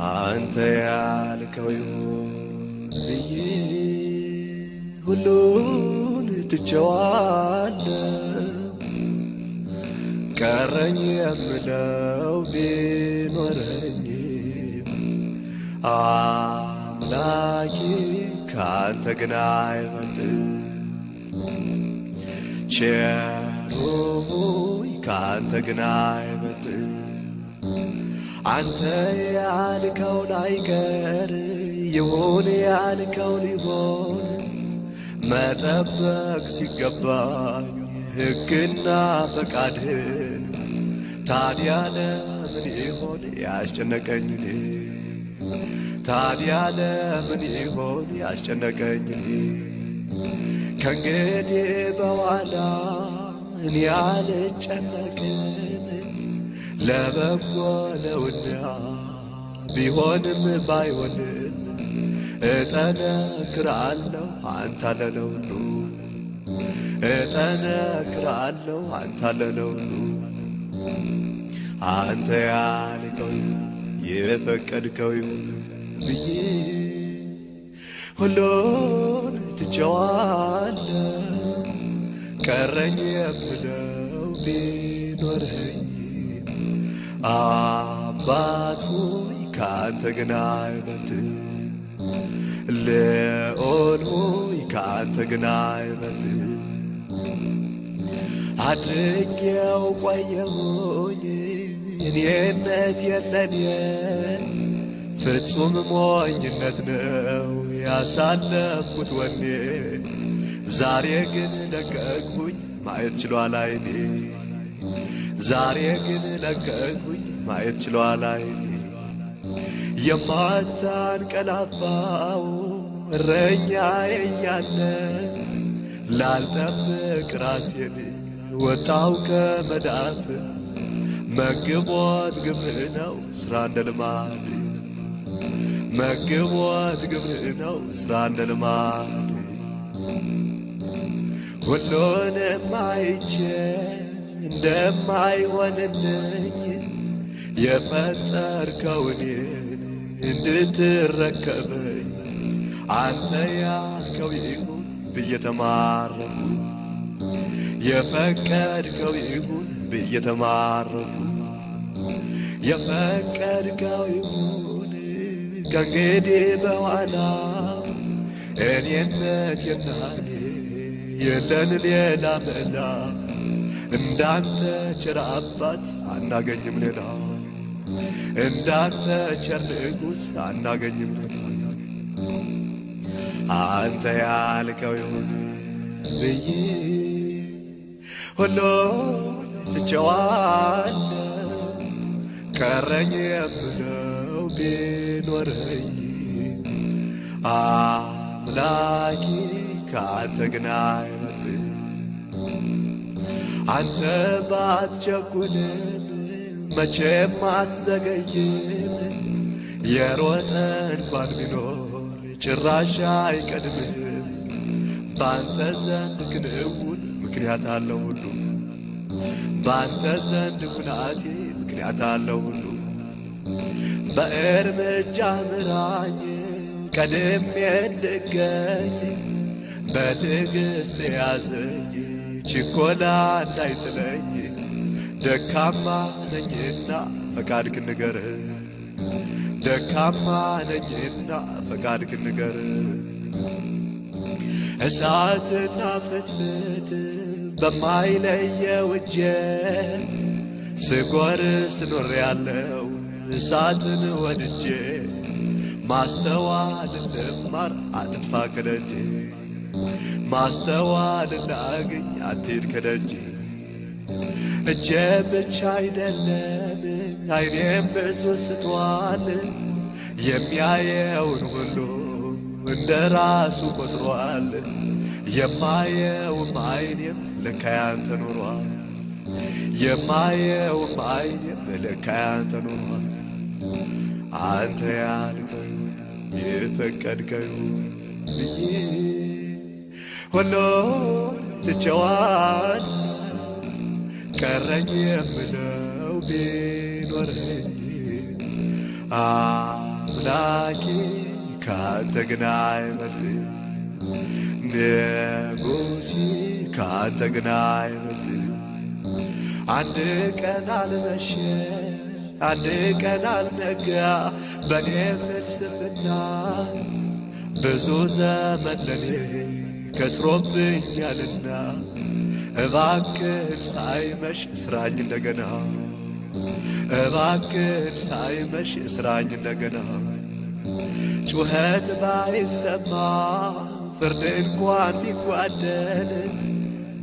አንተ ያልከው ይሁን ብዬ ሁሉን ትቼዋለሁ። ቀረኝ የምለው ቢኖረኝም አምላኬ ከአንተ ግን አይበልጥም። ቸሩ ሆይ ከአንተ ግን አይበልጥም። አንተ ያልከው ላይቀር ይሁን ያልከው ሊሆን መጠበቅ ሲገባኝ ሕግና ፈቃድህን ታዲያ ለምን ይሆን ያስጨነቀኝ እኔ? ታዲያ ለምን ይሆን ያስጨነቀኝ እኔ? ከእንግዲህ በኋላ እኔ አልጨነቅም፣ ለበጎ ነውና ቢሆንም ባይሆንም እጠነክራለሁ አንተ አለ ለሁሉ፣ እጠነክራለሁ አንተ አለ ለሁሉ። አንተ ያልከው ይሁን የፈቀድከው ይሁን ብዬ ሁሉን ትቼዋለሁ። ቀረኝ የምለው ቢኖረኝ አባት ሆይ ከአንተ ግን አይበልጥም። ልዑል ሆይ ከአንተ ግን አይበልጥም። አድርጌው ቆየሁኝ እኔነት የለኔ ፍጹም ሞኝነት ነው ያሳለፍኩት ወኔ። ዛሬ ግን ለቀቅሁኝ ማየት ችሏል ዓይኔ። ዛሬ ግን ለቀቅሁኝ ማየት ችሏል ዓይኔ። የማታንቀላፋው እረኛዬ እያለ ላልጠብቅ ራሴን ወጣው ከመዳፍ። መግቦት ግብር ነው ስራ እንደ ልማድ፣ መግቦት ግብር ነው ስራ እንደ ልማድ። ሁሉንም አይቼ እንደማይሆንልኝ የፈጠርከው እኔን እንድትረከበኝ አንተ ያልከው ይሁን ብዬ ተማረኩ። የፈቀድከው ይሁን ብዬ ተማረኩ። የፈቀድከው ይሁን ከእንግዲህ በኋላ እኔነት የናኔ የለን ሌላ መላ። እንዳንተ ቸር አባት አናገኝም ሌላ፣ እንዳንተ ቸር ንጉሥ አናገኝም ሌላ። አንተ ያልከው ይሁን ብዬ ሁሉን ትቼዋለሁ። ቀረኝ የምለው ቢኖረኝ አምላኬ ከአንተ ግን አይበልጥም። አንተ ባትቸኩልም መቼም አትዘገይም። የሮጠ እንኳን ቢኖር ጭራሽ አይቀድምህም። በአንተ ዘንድ ክንውን ምክንያት አለው ሁሉ፣ በአንተ ዘንድ ኩናቴ ምክንያት አለው ሁሉ። በእርምጃ ምራኝ ቀድሜ እንድገኝ፣ በትዕግስት ያዘኝ ችኮላ እንዳይጥለኝ። ደካማ ነኝና ፈቃድክን ንገር፣ ደካማ ነኝና ፈቃድክን ንገር። እሳትና ፍትፍት በማይለየው እጄ ስጎር ስኖር ያለው እሳትን ወድጄ ማስተዋልን ልማር አትጥፋ ከደጄ፣ ማስተዋልን ላግኝ አትሂድ ከደጄ። እጄ ብቻ አይደለም አይኔም ብዙ ስቷል፣ የሚያየውን ሁሉ እንደ ራሱ ቆጥሯል። የማየውም አይኔም ለካ ያንተ ኖሯል፣ የማየውም አይኔም ለካ ያንተ ኖሯል። አንተ ያልከው ይሁን የፈቀድከው ይሁን ብዬ ሁሉን ትቼዋለሁ። ቀረኝ የምለው ቢኖረኝ አምላኬ ካንተ ግን አይበልጥም፣ ንጉሴ ካንተ ግን አይበልጥም። አንድ ቀን አልመሸ፣ አንድ ቀን አልነጋ፣ በኔ ፍልስፍና ብዙ ዘመን ለኔ ከስሮብኛልና እባክህን ሳይመሽ ስራኝ እንደገና፣ እባክህን ሳይመሽ ስራኝ እንደገና። ጩኸት ባይሰማ፣ ፍርድ እንኳን ቢጓደል፣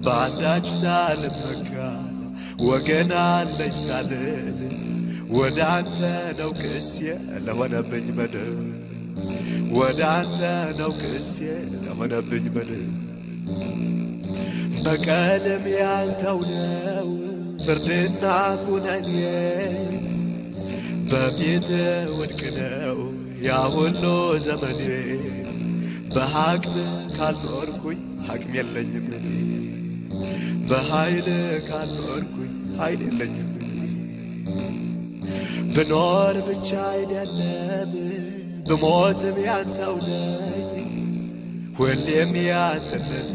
በአንዳች ሳልመካ፣ ወገን አለኝ ሳልል፣ ወደ አንተ ነው ክሴ ለሆነብኝ በደል፣ ወደ አንተ ነው ክሴ ለሆነብኝ በደል። በቀልም ያንተው ነው ፍርድና ኩነኔ፣ በፊት ውድቅ ነው ያ ሁሉ ዘመኔ። በሐቅም ካልኖርኩኝ ሐቅም የለኝም እኔ፣ በኃይል ካልኖርኩኝ ኃይል የለኝም እኔ። ብኖር ብቻ አይደለም ብሞትም ያንተው ነኝ፣ ሁሌም ያንተነቴ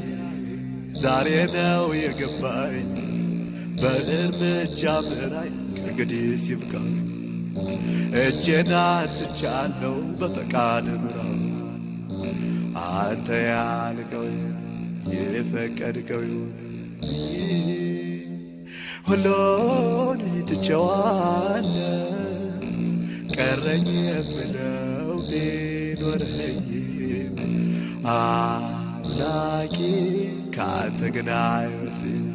ዛሬ ነው የገባኝ። በእርምጃ ምራኝ ከእንግዲህ ሲብቃኝ፣ እጄን አንስቻለሁ በፈቃድ ምራኝ። አንተ ያልከው የፈቀድከው ይሁን፣ ሁሉን ትቼዋለሁ። ቀረኝ የምለው ቢኖረኝም አምላኬ ካንተ ግን አይበልጥም።